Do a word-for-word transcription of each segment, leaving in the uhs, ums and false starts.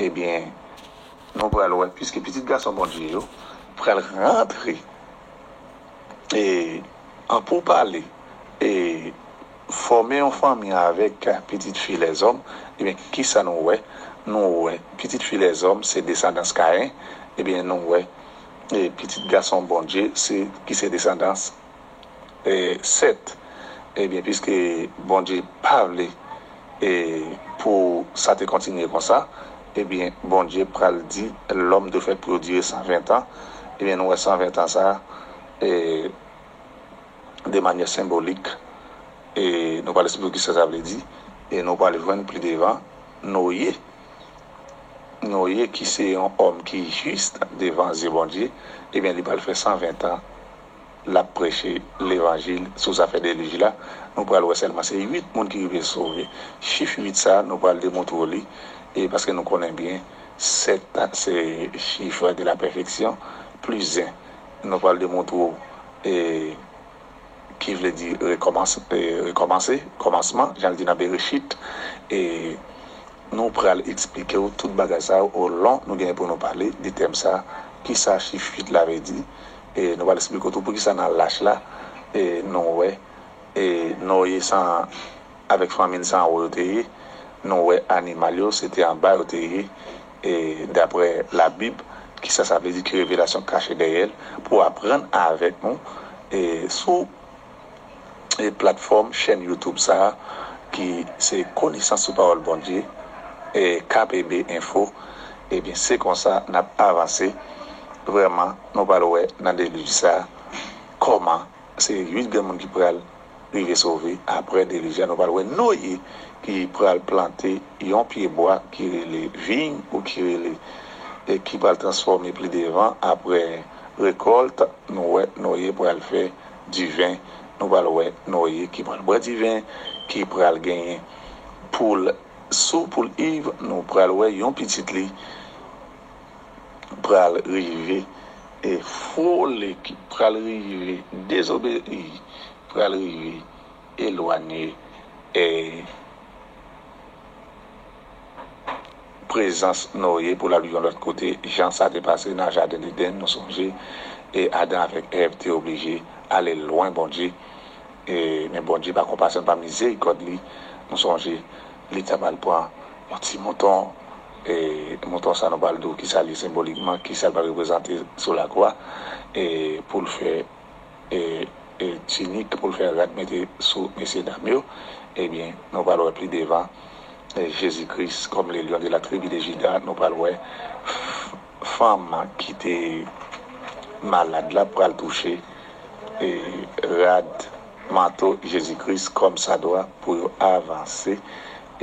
Ebyen, nou pral wè, piske pitit gason Bondye yo pral rantre e an pou pale e fòme yon fanmi avèk pitit fi lèzòm, ebyen, kisa nou wè? Nou wè, pitit fi lèzòm se desandans Kayen, ebyen, nou wè, e pitit gason Bondye se, ki se desandans e, Sèt. Ebyen, piske Bondye pa vle e, pou sa te kontinye konsa, ebyen, Bondye pral di lòm dwe fèt pou yo dire san ven tan. Ebyen, nou wè san ven tan sa a, e, de manyè senbolik, e nou pral eksplike kisa sa vle di, e nou pral jwenn pli devan Noye. Noye, ki se yon òm ki jis devan zye Bondye, ebyen, li pral fè san ven tan l ap preche levanjil sou zafè delij la. Nou pral wè sèlman se uit moun ki rive sove. Chif uit sa a, nou pral demontre w li, e paske nou konnen byen, sèt se chif de la pèfeksyon, plis en. Nou pral demontre w, e, ki vle di rekòmanse, e, rekòmanse, kòmansman, jan l di nan Berechit, e, nou pral eksplike w tout bagay sa yo olon nou genyen pou nou pale de tèm sa, kisa chif uit la vle di. E nou pral eksplike w tou poukisa nan Lach la, e nou wè, e Noye san, avèk fanmi l san wo yo te ye. Nou wè animal yo, se te anba yo te ye, e daprè Labib, kisa sa vle di, ki revelasyon kache dèyè l, pou aprann avèk nou, e sou e platfòm, chèn YouTube sa a, ki se Konesans sou Pawòl Bondye, e K P B Info. Ebyen, se konsa n ap avanse. Vrèman, nou pral wè nan delij sa a, kòman se uit granmoun ki pral rive sove apre delij la. Nou pral wè Noye ki pral plante yon pye bwa ki rele viy ou ki rele, e ki pral transfòme pli devan apre rekòlt. Nou wè Noye pral fè diven. Nou pral wè Noye ki pral bwè diven, ki pral genyen poul sou poul iv. Nou pral wè yon pitit li pral rive e fwole, ki pral rive dezobeyi, pral rive elwanye, e prezans Noye pou l al viv yon lòt kote, jan sa te pase nan jaden Edenn, nou sonje, e Adan avèk Èv te oblije ale lwen Bondye, e, men Bondye pa konpasyon, pa mizerikòd li, nou sonje, li t ap al pran yon ti mouton, e mouton sa nou pral di w kisa l ye senbolikman, kisa l pral reprezante sou lakwa, e pou l fè e, e tinik pou l fè rad mete sou mesye dam yo, ebyen, nou pral wè pli devan, e, Jezi Kris kòm le lion de la tribi de Jida, nou pral wè f-, fanm ki te malad la pral touche, e, rad manto Jezi Kris kòm sa dwa pou yo avanse,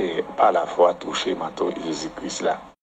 e, pa lafwa touche manto Jezi Kris la.